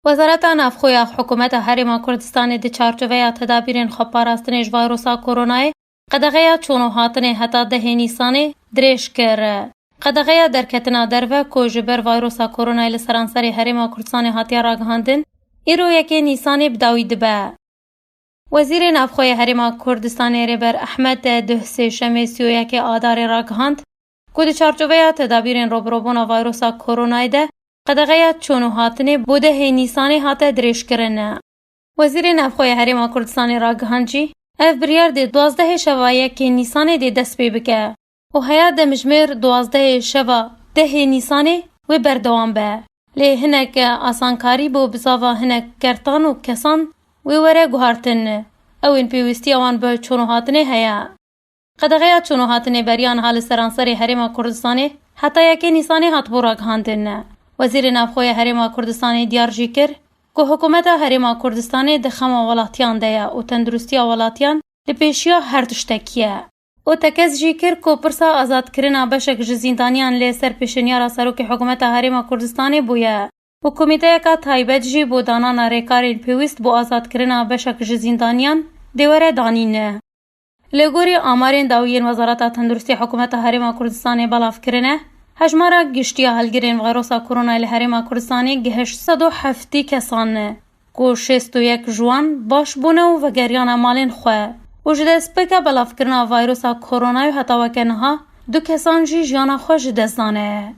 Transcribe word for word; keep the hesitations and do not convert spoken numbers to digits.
Wezareta Navxwe ya Hikûmeta Herêma Kurdistanê di çarçoveya tedabîrên xweparastinê ji vayrosa koronayê qedexeya çûn û hatinê heta dehê Nîsanê dirêj kir. Qedexeya derketina derve ku ji ber vayrosa koronayê li seranserê Herêma Kurdistanê hatiye ragihandin, îro yekê Nîsanê bi dawî dibe. Wezîrê Navxwe yê Herêma Kurdistanê Rêber Ehmed Duh sêşemê sî û yekê Adarê ragihand ku di çarçoveya tedabîrên robirobûna vayrosa koronayê de qedexeya çûn û hatinê bo dehê Nîsanê hate dirêjkirin. Wezîrê Navxwe yê Herêma Kurdistanê ragihand jî, ev biryar dê duwazdehê şeva yekê Nîsanê dê dest pê bike û heya demjimêr duwazdehê şeva dehê Nîsanê wê berdewam be. Lê hinek asankarî bo bizava hinek kertan û kesan wê were guhartin. Ew ên pêwîstiya wan bi çûn û hatinê heye. Qedexeya çûn û hatinê beriya niha li seranserê Herêma Kurdistanê heta yekê Nîsanê hatibû ragihandin. Wezîrê Navxwe yê Herêma Kurdistanê diyar jî kir ku hikûmeta Herêma Kurdistanê di xema welatiyan de ye û tenduristiya welatiyan li pêşiya her tiştekî ye. Û tekez jî kir ku pirsa azadkirina beşek ji zîndaniyan li ser pêşinyara Serokê Hikûmeta Herêma Kurdistanê bûye û komîteyeka taybet jî bo danana rêkarên pêwîst bo azadkirina beşek ji zîndaniyan dê were danîn. Li gorî amarên dawî yên Wezareta Tenduristî Hikûmeta Herêma Kurdistanê belav kirine, hejmara giştî ya hilgirên vayrosa koronayê li Herêma Kurdistanê gihişt sed û heftî kesan, ku şêst û yek ji wan baş bûne û vegeriyane malên xwe û ji destpêka belavkirina vayrosa koronayê heta weke niha du kesan jî jiyana xwe ji dest dane.